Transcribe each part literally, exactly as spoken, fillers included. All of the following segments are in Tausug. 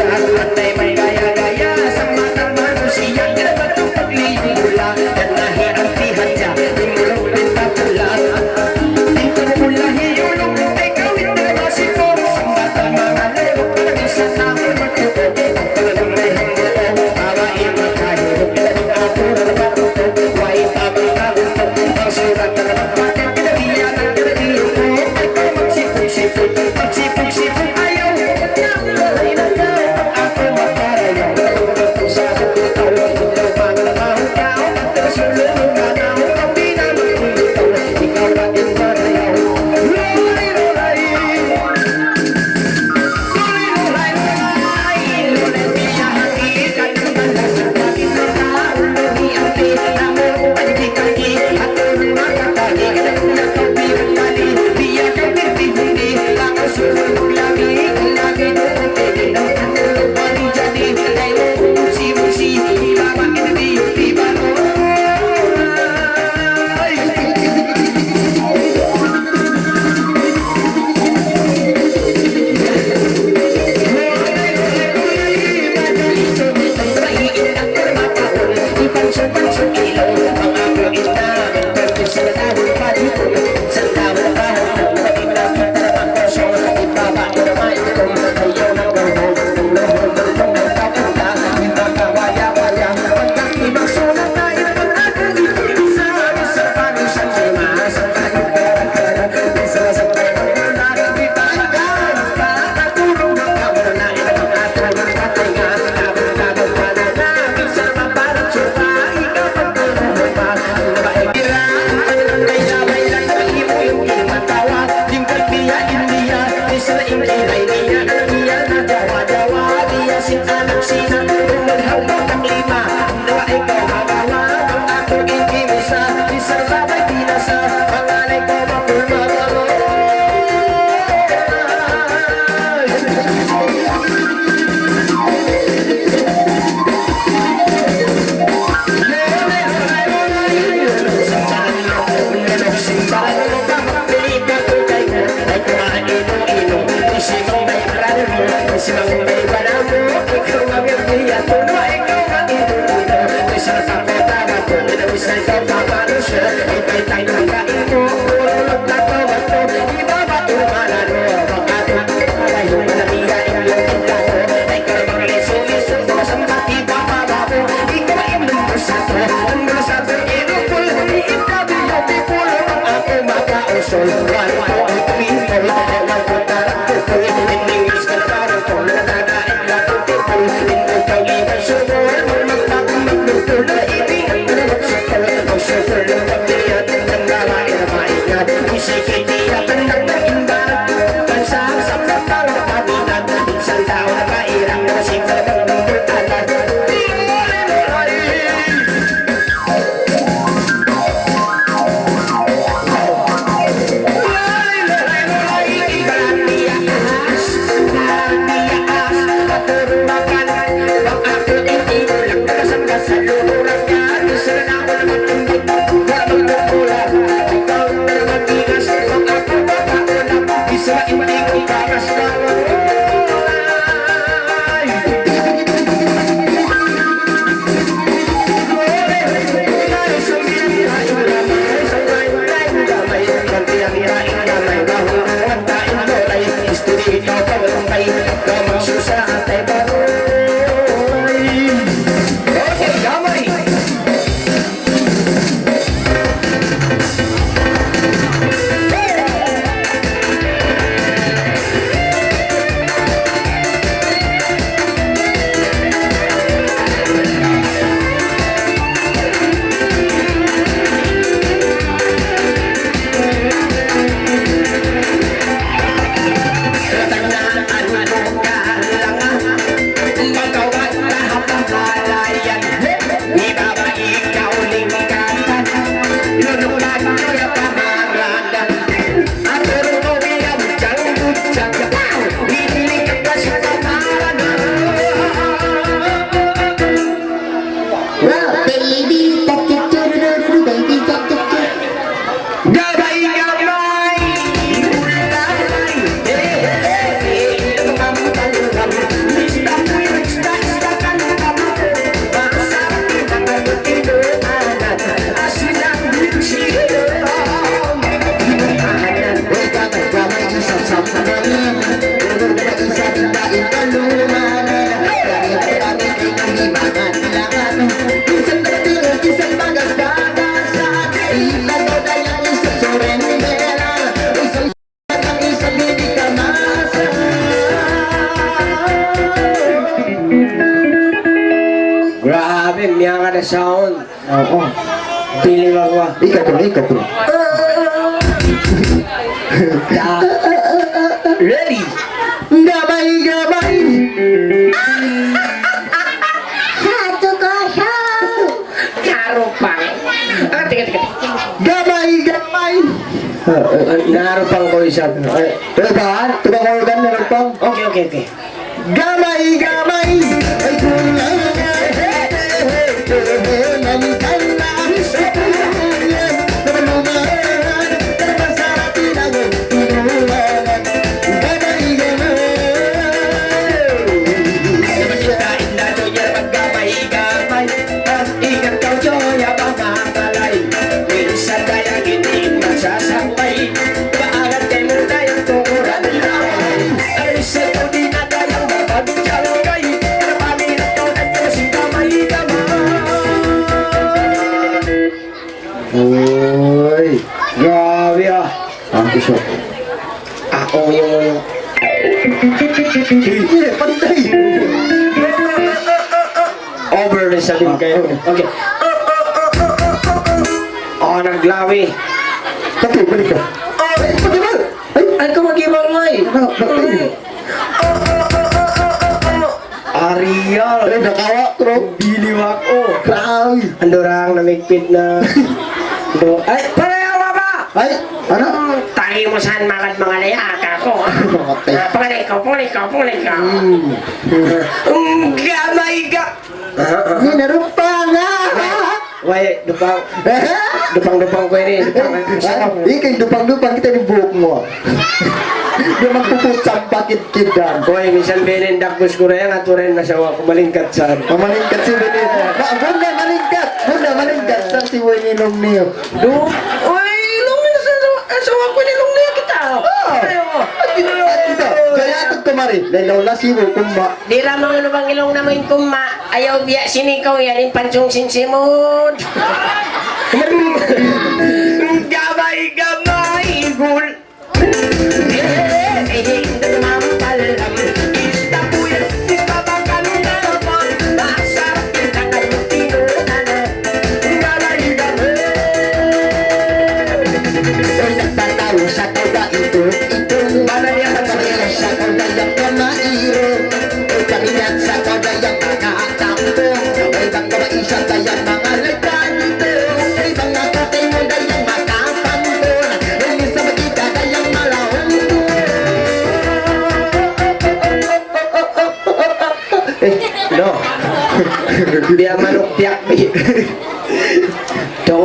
Bismillah. Grabe, miyanga na sound. Oo. Pili ba ko? Ikaw ko, ikaw ko. Ta-, ready? Gamay, gamay. Hatu kosong. Narupang. Ah, tiga, tiga. Gamay, gamay. Ah, narupang ko isab. Eh, eh, ba? Tuba ko kan narupang. Okay, okay, okay. Gamay, gamay. Ay, kulang na. Hey, hey, hey, hey, hey, nandang na. Sa puno niya, naman lumaan. Naman sa atin ang inuwanan. Gamay, gamay. Naman kita, inda, donya, maggamay-gamay. Ingat kaw, Joya, baka malay. Minsan kaya hindi masasampay. Paangat kay mo na yung tungkuran ng laway. Ay, sa ito di na kayang mapagjalgay. Para paminat ko na yung singkamay-kamay. Uy. Grabe, ah. Ang gusto. Ako yung Hindi, pantay. Over na sa limit kayo. Okay. Oh, naglawi. Pati, balik ka. Ay, pati ba? Ay, ay, ka mag-ibang mo eh. Ano, pati? Ariel. Ay, nakawa, bro. Biliwak, oh. Grabe. Andorang namigpit na. Do, ay, pareho ba? Ay, ano? Tayo mo saan magad mga layaka ko. Matay. Ah, pangalaw ko, pangalaw ko, pangalaw ko. Hmm. Ang gamay ka. Ini na rupa nga. Way, dupang. Dupang-dupang ko ini. Dupang. Ay, ikay dupang-dupang kita di buhok mo. Di magpuput sa pakit-kidan. Koy, minsan binin dakbus ko rin, aturin na siya, kumalingkat sa. Kumalingkat si Binin. Ba, bunda malingkat. Bunda malingkat sa si Winnie Longniyo. Do, oy, Longniyo sa, sa, sa ako ni Longniyo kita. Ah. Ayo. Kita. Kaya ito kumari. Lalaw na si Ro, kumba. Di ra mangulubang ilong na main kuma. Ayaw biya' sin ikaw yan, in pansung sin simud. Gamay-gamay, gul. Eh, eh, eh, mampalam. Ista puya, ista bakan na pa. Masarap yung tangan mo, tinunan na. Gamay-gamay. Uy, nagtatawa sa tawga ito, ito. Mana niya pag sa tawga yung kamairo? Kami yan sa kagayang mga tampo. Sabay bang kabaisa kayang mga lekanito? Ay, mga tatay mo na yung makapanto. Ay, sa magkita na yung malaong ko. Eh, no. Biya' manuk, biya'. To,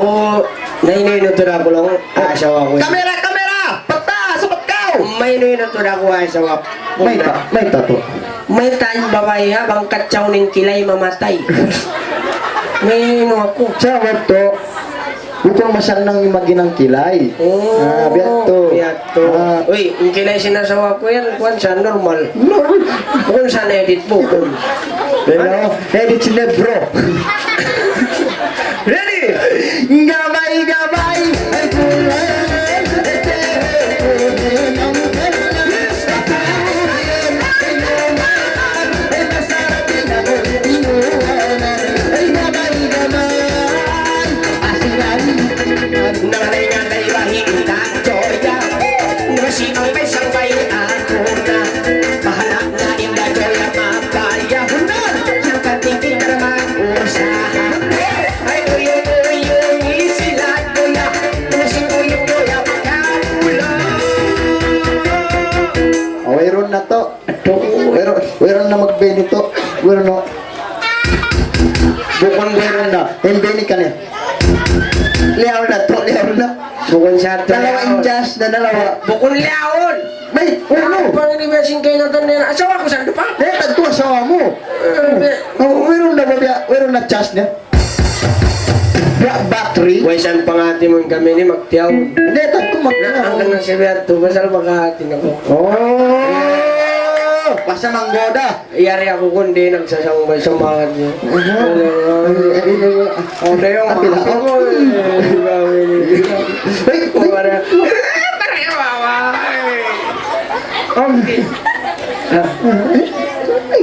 na inu-inu to da kulong. Ah, asawa ku. Kamera, kamera! Pagtaas, sapat kaw! May inu-inu to da ku, asawa ku. Mayta', mayta' to. Mayta' in babai ha, bang katsaw ning kilay mamatay. May inu aku. Sabab to, bukun masanang in maghinang kilay. Oh, ah, biya' to. Biya' to. Ah. Uy, in kilay sin asawa ku yan, kuwan sa normal. Normal. Bukun sa na-edit, bukun. Hello? Edit sila, bro. Ready? Gamay-gamay. Nangalay-ngalay bahi' in da Joya. Nasi'ang bay-sampay aku na. Bahala' na in da Joya, mapayahun na. Yang penting kita na mag-usaha. Ay, uyung-uyung sila Joya. Nasi'ang uyung Joya, pagkaula. Oh, wayruun na to. Atu. Wayruun, wayruun na magbini to. Wayruun na. Bukun wayruun na. Hindi ni kanya. Liyaw na to, liyaw na. Bukun sa to. Dalawa in just na dalawa. Bukun liyawun. May, uno. Pang ini biya' sin kaingatan niya. Asawa ku sa depan. Eh, tantu asawa mu. Eh, oh, wayruun na ba biya', wayruun na just niya. Ba-, battery? Way san pangati mu kami ini magtiyaw. Hindi, tag ku magtiyaw. Na, hangkan na siya biya' tu, pasal makahati na ku. Oh! Basta manggoda. Yari aku kundi nagsasambay sa mga niya. Aha. Ano, ano, ano, ano, ano, yung mga ko, eh, grabe ni. Ay, ay. Para, para yung mama, eh. Okay. Ah. Ay,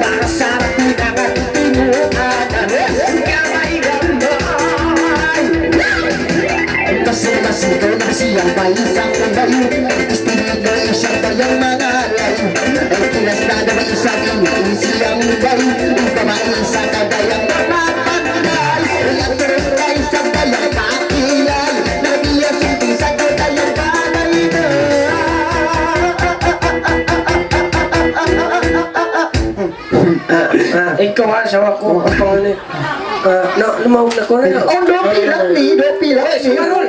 Para sa akin ang ating tinuhanan, eh, kamay-kamay. Kasi mas ikaw na siyang may isang kamay. Istilig ng isang kayang mangalay. Ang kinasada ng isang ini, siyang bay. Ikaw may isa ka kayang mapapantay. Ang turun na isang kayang makilay. Nabiyas yung isang kayang panay na. Ah, ah, ikaw ha, asawa ku, apa ini? Ah, na, lumawag na ku na. Oh, dupi lang ni, dupi lang ni. Sugarol.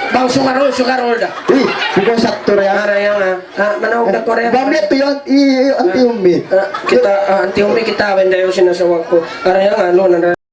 Bang sugarol, sugarol da. Uy, bukan sakto na yan. Ara yan, ah. Ah, manawag na ku ra yan. Bang yan, tuyan, i, i, Auntie Umi. Ah, kita, ah, Auntie Umi, kita, wenda yung sinasawa ku. Ara yan, ah, lo, na,